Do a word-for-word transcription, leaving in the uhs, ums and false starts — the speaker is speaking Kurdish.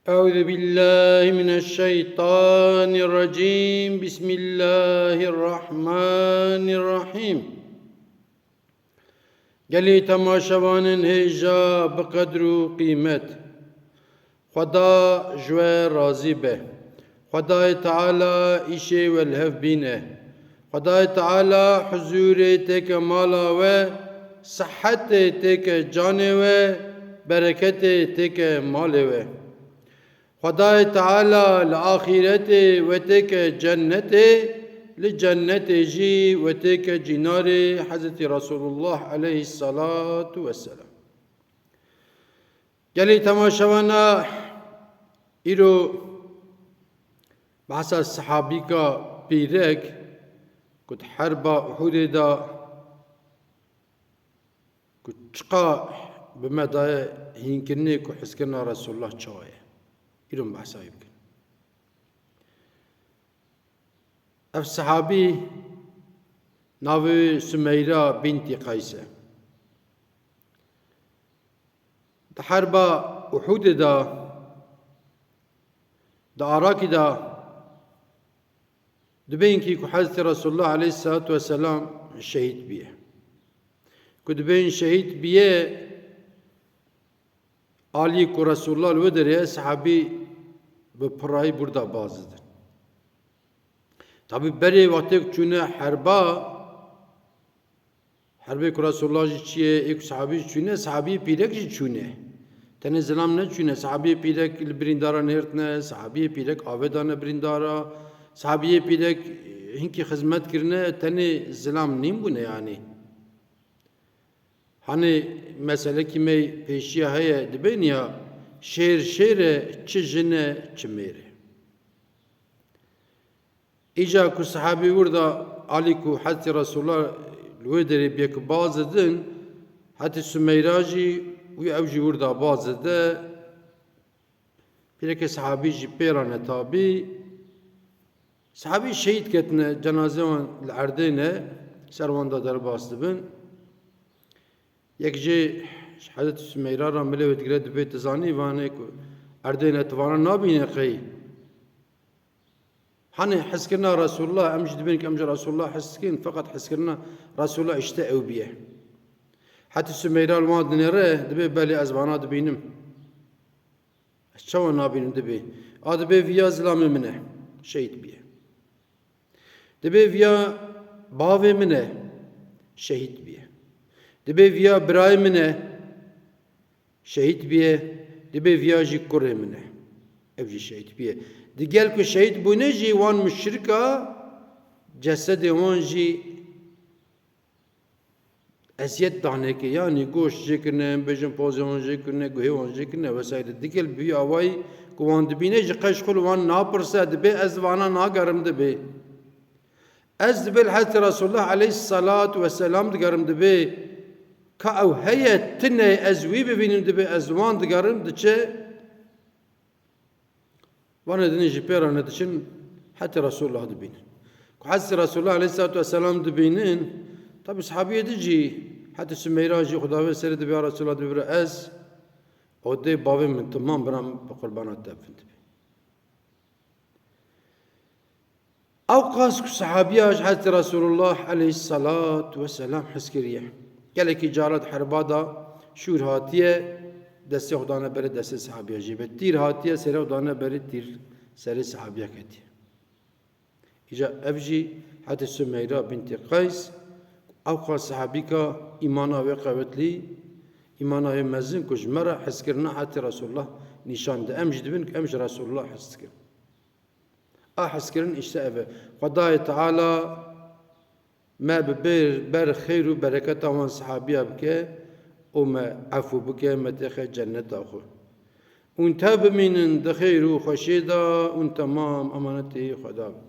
أعوذ بالله من الشيطان الرجيم. بسم الله الرحمن الرحيم. Gelî temaşevanên hêja bi qedr û qîmet. Xweda ji we razî be. Xwedayê Teala îşê we li hev bîne. Xwedayê Teala huzûrê têke mala we, sihetê têke canê we, bereketê têke malê we. Xwedayê Teala li axîretê we têke cennetê, li cennetê jî we têke cînarê Hezretî Resulullah aleyhisselatu vesselam. Gelî temaşevana, îro behsa sehabîka pîrek ku di herba Uhudê de ku çiqa bi me daye hînkirinê ku hizkirina Resulullah çawa ye. Îro em behsa wî bikin. Ev sehabî navê wê Sumeyra bîntî Qeys e. Di herba Uhudê de, di Arakî de, dibên kî ku Hezretî Resulullah aleyhisselatu vesselam şehîd bîye. Ku dibên şehîd bîye, alî ku Resulullah li wê derê ye, sehabî bi pirayî burada baz didin. Tabî berê wextê ku çûne herba, herbê ku Resulullah jî çûye, ê ku sehabî jî çûne, sehabiyê pîrek jî çûne. Tenê zilam neçûne, sehabiyê pîrek li birîndara nêrtine, sehabiyê pîrek avê dane birîndara, sehabiyê pîrek hinkî xizmet kirine, tenê zilam nîn bûne yanî. Hanê meselekî me pêşiya heye, dibên ya şêr şêr e, çi jin e, çi mêr e. Îca ku sehabî wir de alî ku Hezretî Resulullah li wê derê bê ku baz didin, hetî Sumeyra jî wî ew jî wir de baz dide. Pîrekê sehabî jî pê re ne tabî. Sehabî şehîd ketine, cenazê wan li erdê ne, ser wan de derbas dibin. Yek jê ji Hezretî Sumeyra re milê wê digire, dibê tu zanî vanê ku erdê ne, tu vana nabîne qey. Hanê hizkirina Resulullah, em jî dibên ku em ji Resulullah hez dikin, feqet hizkirina Resulullah îşte ew bîye. Hetî Sumeyra li wan dinêre, dibê belê ez vana dibînim. Ez çawa nabînim, dibê. A dibê viya zilamê min e, şehîd bîye. Dibê viya bavê min e, şehîd bîye. Dibê viya birayê min e, şehîd bîye, dibê viya jî kurê min e. Ev jî şehîd bîye. Digel ku şehîd bûne jî wan muşrika cesedê wan jî eziyet danê ke, yanî goşt jê kirine, em bêjin pozê wan jê kirine, guhê wan jê kirine vesaire. Digel bi vî awayî ku wan dibîne ji qeş xwe li wan napirse, dibê ez vana nagerim dibê. Ez dibê li Hezretî Resulullah aleyhisselatu vesselam digerim, dibê ka ew heye tune ez wî bibînim, dibê ez wan digerim, diçe. Vanê din jî pê re ne, diçin hetê Resulullah dibînin. Ku Hezretî Resulullah aleyhisselatu vesselam dibînin, tabî sehabiyê din jî hetê Sumeyra jî xwedavê serê dibê ya Resulullah, dibê bira ez, odê bavê min, timam bira min bi qurbana te bin dibê. Ew qas ku sehabiya ji Hezretî Resulullah aleyhisselatu vesselam hez kiriye. Gelekî cara di herba de şûr hatiye, destê xwe dane berê destê sehabiya jî be. Tîr hatiye, serê xwe dane berê tîr serê sehabiya ketiye. Îca ev jî Hezretî Sumeyra bintî Qeys, ew qas sehabîka îmana wê qewetlî, îmana wê mezin ku ji me re hezkirina Hezretî Resulullah nîşan de. Em jî dibin ku em ji Resulullah hez dikin. A hezkirin îşte ev e. Xwedayê Teala me bi ber, ber xeyr û bereketa wan sehabiya bike û me efû bike, me têxe cenneta xwe. Hûn tev bimînin di xeyr û xweşiyê de, hûn temam emanetê Xweda bin.